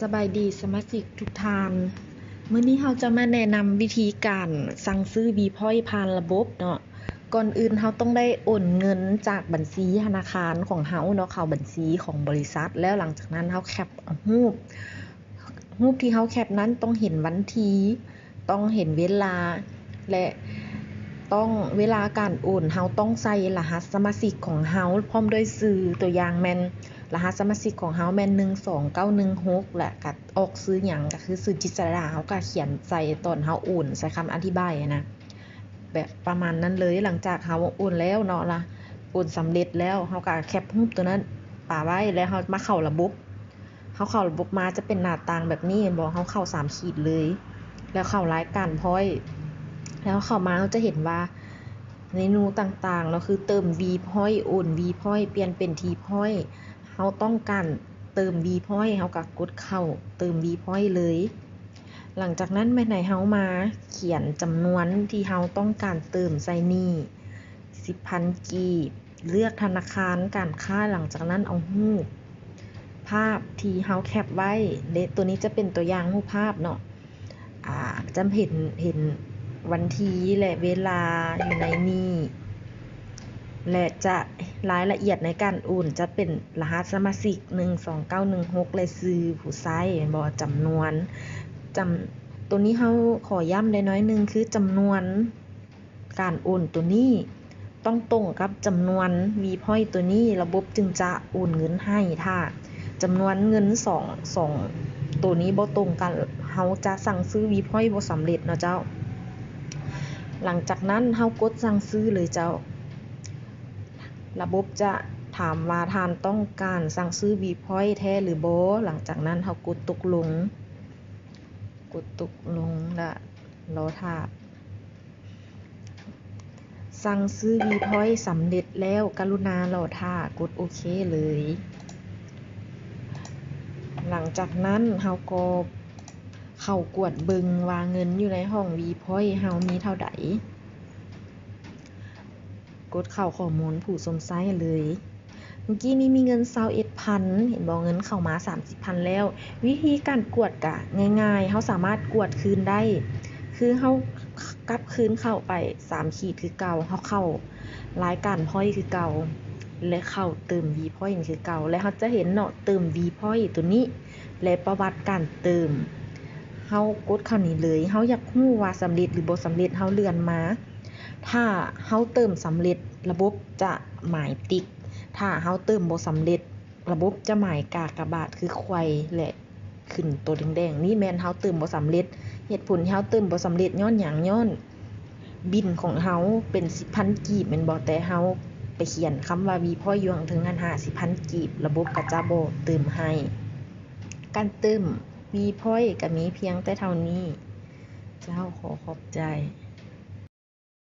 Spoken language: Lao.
ສະບາຍດີສະມາຊິກທຸກທ່ານ. ມື້ນີ້ເຮົາຈະມາແນະນຳວິທີການສັ່ງຊື້ V Point ຜ່ານລະບົບເນາະ. ກ່ອນອື່ນເຮົາຕ້ອງໄດ້ໂອນເງິນຈາກບັນຊີທະນາຄານຂອງເຮົາເນາະ ເຂົ້າບັນຊີຂອງບໍລິສັດ ແລ້ວຫຼັງຈາກນັ້ນເຮົາແຄັບເອົາຮູບ ຮູບທີ່ເຮົາແຄັບນັ້ນຕ້ອງເຫັນວັນທີ ຕ້ອງເຫັນເວລາ ແລະ ຕ້ອງ ເວລາການໂອນ ເຮົາຕ້ອງໃສ່ລະຫັດສະມາຊິກຂອງເຮົາ ພ້ອມດ້ວຍຊື່ ຕົວຢ່າງແມ່ນ ລະຫັດສະມາຊິກຂອງເຮົາແມ່ນ ໜຶ່ງສອງເກົ້າໜຶ່ງຫົກ ແລະ ກະອອກຊື່ຫຍັງ ກະຄືຊື່ຈິດສະດາ ເຮົາກະຂຽນໃສ່ຕອນເຮົາໂອນ ໃສ່ຄຳອະທິບາຍຫັ້ນນະ ແບບປະມານນັ້ນເລີຍ. ຫຼັງຈາກເຮົາໂອນແລ້ວເນາະ ລະໂອນສຳເລັດແລ້ວ ເຮົາກະແຄັບຮູບໂຕນັ້ນປະໄວ້ ແລ້ວເຮົາມາເຂົ້າລະບົບ. ເຮົາເຂົ້າລະບົບມາຈະເປັນໜ້າຕ່າງແບບນີ້ ເຫັນບໍ່? ເຮົາເຂົ້າສາມຂີດເລີຍ ແລ້ວເຂົ້າລາຍການ Point ແລ້ວເຂົ້າມາເຮົາຈະເຫັນວ່າເມນູຕ່າງໆເນາະ ຄືເຕີມ V Point ໂອນ V Point ປ່ຽນເປັນ T Point ເຮົາຕ້ອງການເຕີມ V Point ເຮົາກະກົດເຂົ້າເຕີມ V Point ເລີຍ. ຫຼັງຈາກນັ້ນແມ່ນໃຫ້ເຮົາມາຂຽນຈຳນວນທີ່ເຮົາຕ້ອງການເຕີມໃສ່ນີ້ ສິບພັນກີບ ເລືອກທະນາຄານການຄ້າ ຫຼັງຈາກນັ້ນເອົາຮູບພາບທີ່ເຮົາແຄັບໄວ້ ເດ ໂຕນີ້ຈະເປັນຕົວຢ່າງຮູບພາບເນາະ ອາ ຈະເຫັນ ເຫັນວັນທີ ແລະ ເວລາຢູ່ໃນນີ້ ແລະ ຈະ ລາຍລະອຽດໃນການໂອນຈະເປັນລະຫັດສະມາຊິກ ໜຶ່ງສອງເກົ້າໜຶ່ງຫົກ ແລະ ຊື່ຜູ້ໃຊ້ ແມ່ນບໍ່? ຈຳນວນ ຈຳ ໂຕນີ້ເຮົາຂໍຢ້ຳໄດ້ໜ້ອຍໜຶ່ງ ຄືຈຳນວນ ການໂອນໂຕນີ້ຕ້ອງຕົງກັບຈຳນວນ V Point ໂຕນີ້ ລະບົບຈຶ່ງຈະໂອນເງິນໃຫ້. ຖ້າຈຳນວນເງິນສອງ ສອງໂຕນີ້ບໍ່ຕົງກັນ ເຮົາຈະສັ່ງຊື້ V Point ບໍ່ສຳເລັດເນາະເຈົ້າ. ຫຼັງຈາກນັ້ນເຮົາກົດສັ່ງຊື້ເລີຍເຈົ້າ. ລະບົບຈະຖາມວ່າທ່ານຕ້ອງການສັ່ງຊື້ V Point ແທ້ຫຼືບໍ່? ຫຼັງຈາກນັ້ນເຮົາກົດຕົກລົງ ກົດຕົກລົງ ແລະ ລໍຖ້າ. ສັ່ງຊື້ V Point ສຳເລັດແລ້ວ ກະລຸນາລໍຖ້າ ກົດໂອເຄເລີຍ. ຫຼັງຈາກນັ້ນເຮົາກໍເຂົ້າກວດເບິ່ງວ່າເງິນຢູ່ໃນຫ້ອງ V Point ເຮົາມີເທົ່າໃດ. ກົດເຂົ້າຂໍ້ມູນຜູ້ຊົມໃຊ້ເລີຍ. ເມື່ອກີ້ນີ້ມີເງິນຊາວເອັດພັນ ເຫັນບໍ່? ເງິນເຂົ້າມາສາມສິບພັນແລ້ວ. ວິທີການກວດກະງ່າຍໆ ເຮົາສາມາດກວດຄືນໄດ້ ຄືເຮົາກັບຄືນເຂົ້າໄປສາມຂີດຄືເກົ່າ ເຮົາເຂົ້າລາຍການ Point ຄືເກົ່າ ແລະ ເຂົ້າເຕີມ V Point ຄືເກົ່າ ແລະ ເຮົາຈະເຫັນເນາະ ເຕີມ V Point ໂຕນີ້ ແລະ ປະຫວັດການເຕີມ. ເຮົາກົດເຂົ້ານີ້ເລີຍ. ເຮົາຢາກຮູ້ວ່າສຳເລັດຫຼືບໍ່ສຳເລັດ ເຮົາເລື່ອນມາ. ຖ້າເຮົາເຕີມສຳເລັດ ລະບົບຈະໝາຍຕິກ. ຖ້າເຮົາເຕີມບໍ່ສຳເລັດ ລະບົບຈະໝາຍກາກະບາດຄືໄຂວ້ ແລະ ຂຶ້ນໂຕແດງໆ. ນີ້ແມ່ນເຮົາເຕີມບໍ່ສຳເລັດ. ເຫດຜົນທີ່ເຮົາເຕີມບໍ່ສຳເລັດຍ້ອນຫຍັງ? ຍ້ອນບິນຂອງເຮົາເປັນສິບພັນກີບແມ່ນບໍ່? ແຕ່ເຮົາໄປຂຽນຄຳວ່າ V Point ຢູ່ຂ້າງເທິງຫັ້ນ ຫ້າສິບພັນກີບ ລະບົບກະຈະບໍ່ເຕີມໃຫ້. ການເຕີມ V Point ກະມີພຽງແຕ່ເທົ່ານີ້. ເຈົ້າ ຂໍຂອບໃຈ.